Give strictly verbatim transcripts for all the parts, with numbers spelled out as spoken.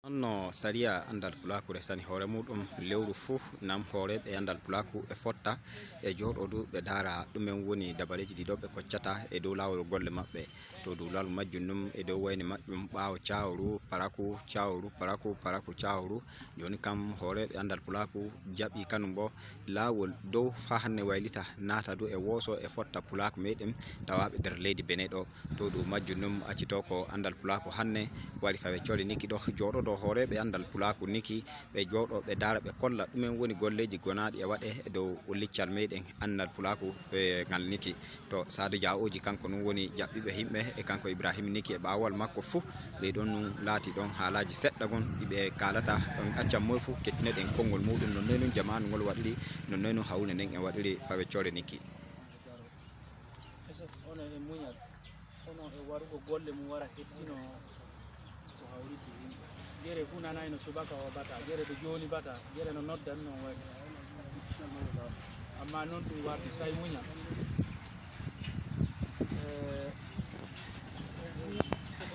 Honno sariya anndal pulaaku resani hoore muuɗum? Lewru fuu, nam hooreeɓe anndal pulaaku e fotta e jooɗoo du ɓe ndaara ɗumen woni dabareeji ɗi ɗo ɓe koccata e dow laawol golle maɓɓe. To dow laawol majjum ɗum e dow wayne majjum ɓaawo caawru, paraku, caawru, paraku, paraku, caawru. Jooni kam hooreeɓe anndal pulaaku jaɓi kanum boo laawol dow faa hannde waylita naata du e wooso e fotta pulaaku meeɗen tawaaɓe nder leydi Bene ɗo. To dow majjum ɗum accitoo ko anndal pulaaku hannde wari faa ɓe coole niki ɗo jooɗodoo hooreeɓe anndal pulaaku niki ɓe jooɗoo ɓe ndaara ɓe kolla ɗumen woni golleeji gonaaɗi e waɗe e dow liccal meeɗen anndal pulaaku e ngal niki. To Saadu Jaaoji kanko nun woni jaɓɓiiɓe himɓe e kanko Ibrahim niki e ɓaawal makko fuu ɓe ɗon nun laati ɗon haalaaji seɗɗa gon ɗi ɓe kaalata ɗon accan moy fuu kettinoɗen konngol muuɗum non noy nun jamaanu ngol waɗiri non noy nun hawrude nden e waɗiri faa ɓe coole niki. Esef ono e muñal, kono e warugo golle mum wara hettino ko hawriti yimɓe. Gere fuu nanayno subaka o bata, gere to jooni bata, gere no noddan non waɗi. Amma non ɗum warti say muñal. Eh,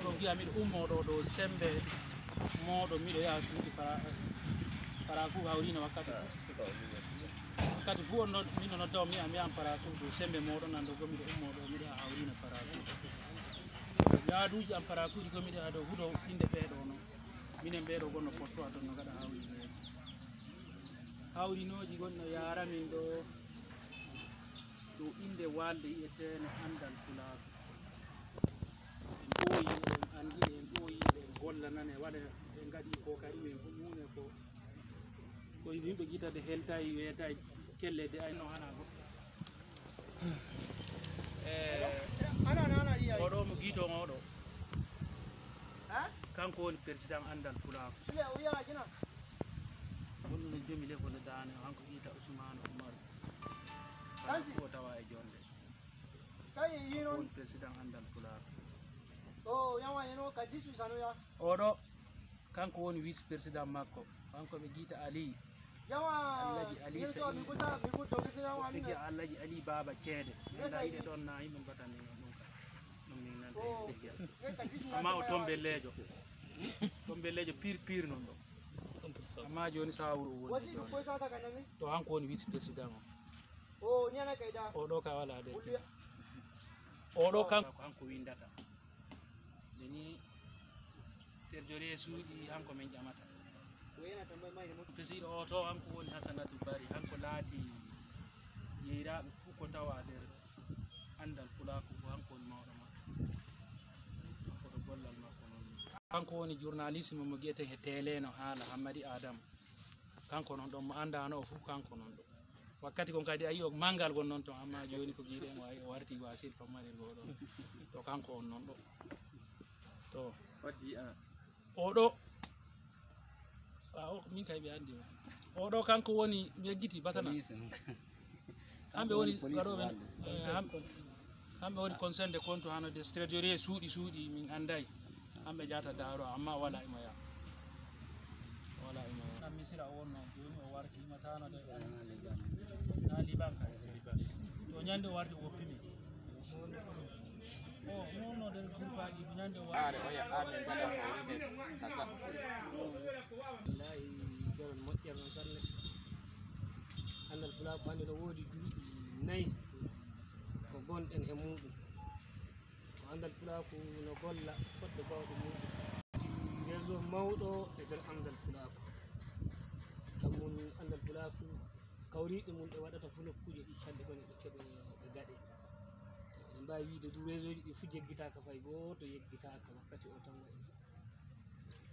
oɗon giya miɗo ummoo ɗo dow sembe mooɗo miɗo yaha ɗuuɗi para, para fuu hawrino wakkati fuu. Wakkati fuu on ɗon, min no nodda on mi wi'a mi yahan Parakou to sembe mooɗon an ɗo go miɗo ummoo ɗo miɗo yaha hawrina Parakou. Yaaduuji am Parakou ɗi go miɗo yaha ɗo fuu ɗo innde ɓee ɗo non. Minen ɓee ɗo gonno pottowa ton no gaɗa hawrineeji. Hawrinooji gon no yaara min ɗo ɗo innde waalde wi'eteene Anndal Pulaaku. En ɓooyi en anndi en ɓooyi en golla nane waɗa en ngaɗi kookari men fof muune ko. Ko yimɓe gita de heltayi weetayi kelle de ay no hana goɗɗo. Eh, oɗo mo giito oɗo kanko woni président Anndal Pulaaku. Wonno jomi lefol e daane o hanko giita Ousmane Oumar. Kanko o tawa e jonde. Woni président Anndal Pulaaku. Oɗo kanko woni vice président makko, kanko ɓe giita Ali. Allaji Ali Sa'idu. Ɓe giya Allaji Ali Baaba Ceede. Nda yiɗe ɗon na yimɓe mbatani ɗum ka. Ɗum min nande. Amma o tombelleejo. Tombelleejo pir pir non ɗo. Amma jooni sawuru o woni jooni. To hanko woni vice président o. Oɗo ka wala de. Oɗo kan ko hanko windata. Nde ni terjoriye suuɗi hanko min ƴamata. Pesiɗo o to hanko woni Hasanatu Bari, hanko laati yeyraaɓe fuu ko tawa nder Anndal Pulaaku ko hanko woni mawɗo maɓɓe. Hanko ɗo gollal makko non. Kanko woni journaliste mo mo gi'eten he tele no haala Hammadi Adam. Kanko non ɗon mo anndaano o fuu kanko non ɗo. Wakkati kon kadi a yi'o manngal gon non ton amma jooni ko giiɗen o warti go asir pammari go ɗon. To kanko on non ɗo. To. Waddi a. Oɗo. A o min kay ɓe anndi o. Oɗo kanko woni mi yeggiti batana. Police non. Hamɓe woni police gaɗoɓe. Hamɓe woni conseil de compte hano de trésorier suuɗi suuɗi min anday. Hamɓe jata daro amma wala imo ya. Wala imo ya. Nan misira o wonno joni o warti imatano de. Na liban kay. To nyande o warti o woppimi. O wonno der gurpaji nyande o warti. Are o ya amen bada o wonde kasa. Wallahi jaron moƴƴer non sanne. Anndal pulaaku hannde no woodi duuɓi nayi ko gonɗen e muuɗum. Ko anndal pulaaku no golla fodde baawɗo muuɗum. Réseau mawɗo e nder anndal pulaaku. Kam mun anndal pulaaku kawriiɗe mum ɗe waɗata fuu nokkuuje ɗi kamɓe goni ɓe keɓe ɓe gaɗe. Eɗen mbaawi wiide du réseauji ɗi fuu jeggitaaka fay gooto yeggitaaka wakkati o tan waɗi.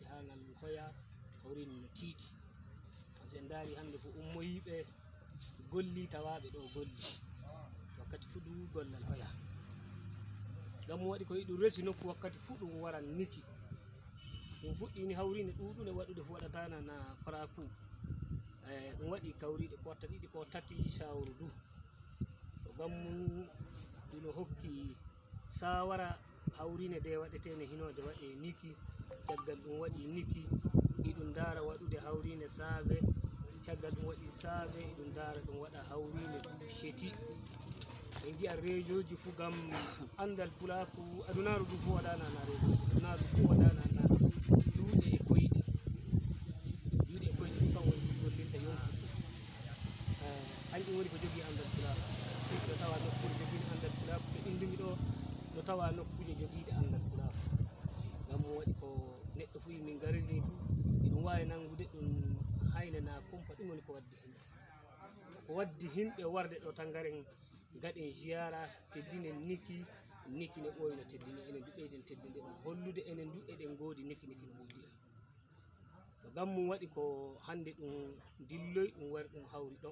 Yahangal hoya hawrini no tiiɗi. Si en ndaari hannde ko ummoyiiɓe golli tawaaɓe ɗo golli wakkati fuu du gollal hoya. Ngam waɗi ko yiɗum resi nokku wakkati fuu ɗum waran niki. Ɗum fuɗɗi ni hawrini ɗuuɗune waɗude fuu waɗata na na paraku. Eh, ɗum waɗi kawriiɗe ko watta ɗiɗi ko tati sawru du. Ko ngam mum ɗum no hokki saawara hawriine de waɗeteene hinoode waɗee niki, caggal ɗum waɗii niki, iɗum ndaara waɗude hawriine saave, caggal ɗum waɗii saave, iɗum ndaara ɗum waɗa hawriine ceti. En ngi'a reejooji fuu ngam anndal pulaaku, adunaaru ndu fuu waɗaana na reejooji, adunaaru ndu fuu waɗaana na juuɗe e koyɗe. Kumpa ɗum woni ko waddi himɓe. Ko waddi himɓe warde ɗo tan ngaren ngaɗen ziyaara, teddinen Niki, Niki ne ɓooyno teddini, enen du ɓeyden teddinde ɗum, hollude enen du eɗen ngoodi Niki, Niki ne ɓoydi en. Ko ngam mum waɗi ko hannde ɗum dilloy, ɗum wari ɗum hawri ɗo.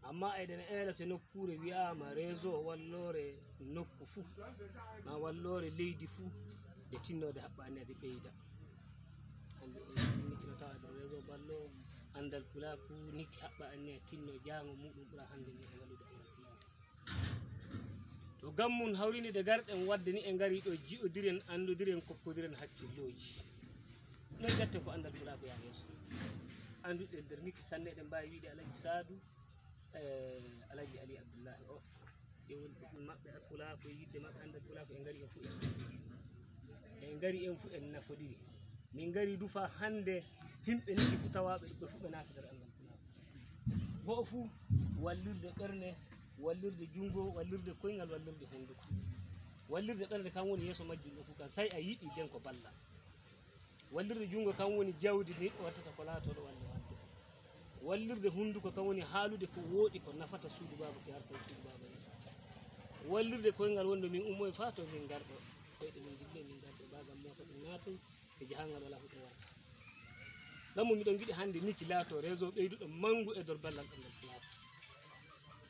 Amma eɗen eela so nokkuure wiyaama réseau walloore nokku fuu, ma walloore leydi fuu, nde tinnoode haɓɓaani ade ɓeyda. Hannde en Niki no tawa e nder réseau ballo Anndal Pulaaku, Niki haɓɓa anniya tinno jaango muuɗum ɓura hannde nde e waɗude Anndal Pulaaku. To ngam mum hawrini nde ngarɗen waɗde ni, en ngari ɗo ji'odiren, anndodiren, kokkodiren hakkillooji. Noy gatten ko Anndal Pulaaku yaa yeeso. Annduɗen nder Niki sanne, eɗen mbaawi wiide Alaji Saadu, eh, Alaji Ali Abdullahi o. Ɓe woni ɗuɓɓe maɓɓe Pulaaku, e yiɗde maɓɓe Anndal Pulaaku, en ngari en fuu en, en ngari en fuu en nafodiri. Min ngari du faa hannde, himɓe Niki fuu tawaaɓe ɗo fuu ɓe naata nder Anndal Pulaaku. Go'o fuu wallirde ɓernde, wallirde junngo, wallirde koyngal, wallirde hunnduko. Wallirde ɓernde kan woni yeeso majjum ɗo fuu kan, say a yiɗi den ko balla. Wallirde junngo kan woni jawdi ndi wattata ko laatooɗo walla wadde. Wallirde hunnduko kan woni haalude ko wooɗi ko nafata suudu baaba, ko yarta suudu baaba yeeso. Wallirde koyngal wonde min ummoy faa to min ngarɗo. Koyɗe min dille min ngarɗo, ba ngam moota ɗum naatoy, e jahangal wala fu ɗum warta. Ngam mum miɗo giɗi hannde Niki laato réseau ɓeyduɗo manngu e nder ballal Anndal Pulaaku.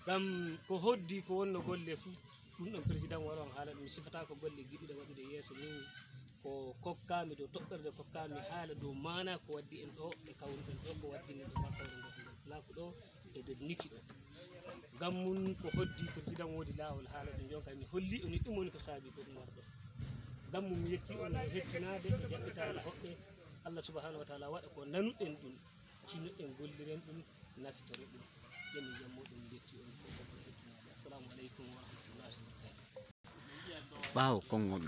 Ngam ko hoddi ko wonno golle fuu, ɗum ɗon président waro on haala ɗum, mi sifata ko golle giɗuɗe waɗude yeeso min, ko kokkaami dow toɓɓere nde kokkaami haala dow maana ko waddi en ɗo, ɓe kawruɗen ɗo, ko waddi min ɗo, ma kawruɗen ɗo, Anndal Pulaaku ɗo, e nder Niki ɗo. Ngam mum ko hoddi président woodi laawol haala ɗum, jonka mi holli on ɗum woni ko saabi ko ɗum warɗo. Ngam mum mi yetti on e hettinaade e jaɓɓitaade hoɓɓe. Allah subhanahu wa taala waɗa ko nanuɗen ɗum, tinnoɗen golliren ɗum, nafitore ɗum. Jam e jam muɗum mi yetti on fof ko hettinaade. Assalamu aleykum wa rahmatullahi wa barakatuh. Ɓaawo konngol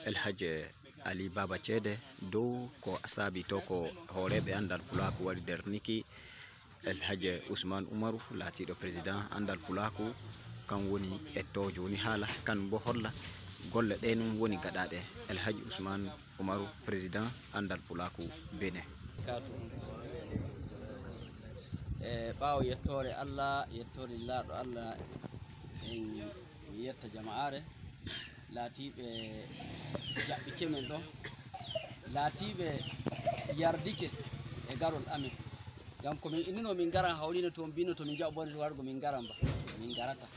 El Hadj Ali Baba Ceede dow ko saabi to ko hooreeɓe Anndal Pulaaku waɗi nder Niki, El Hadj Ousmane Oumarou, laatiiɗo président Anndal Pulaaku, kan woni etto jooni haala, kan bo holla golle ɗe nun woni gaɗaaɗe. El Hadj Ousmane Oumarou, président Anndal Pulaaku Benin. E ɓaawo yettoore Allah, yettoore laaɗo Allah, en mi yetta jama'aare laatiiɓe jaɓɓike men ɗo, laatiiɓe yardike e garol amen. Ngam ko min innino min ngaran Hawriine, to on mbino to min njaɓa bonde to wargo min ngaran ba, min ngarata.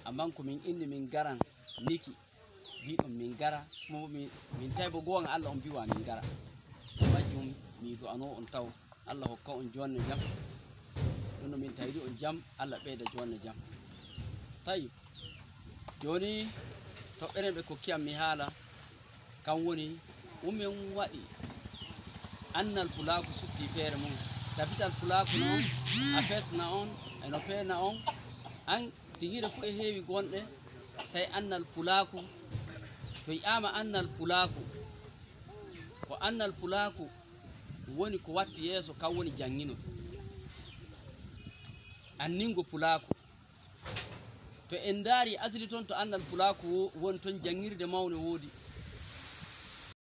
Ammaa ko min inni min ngaran Niki, mbiɗon min ngara, mo min, min tawi bo goonga Allah on mbiwa min ngara. Majjum mi du'ano on taw Allah hokka on jonne jam. Ɗum no min tawiri on jam, Allah ɓeyda jonne jam. Tawi jooni toɓɓere ɓe kokki am mi haala, kan woni ɗumen waɗi Annal Pulaaku sutti feere mum. Tabital Pulaaku no a fesna on, e no feena on, an tiguire fu e heewi gonɗe, sey Annal Pulaaku. To yi'aama Annal Pulaaku, ko Annal Pulaaku woni ko watti yeeso, kan woni janngino. Anningo Pulaaku. To en ndaari asli toon to Annal Pulaaku wo-, woni toon janngirde mawne woodi.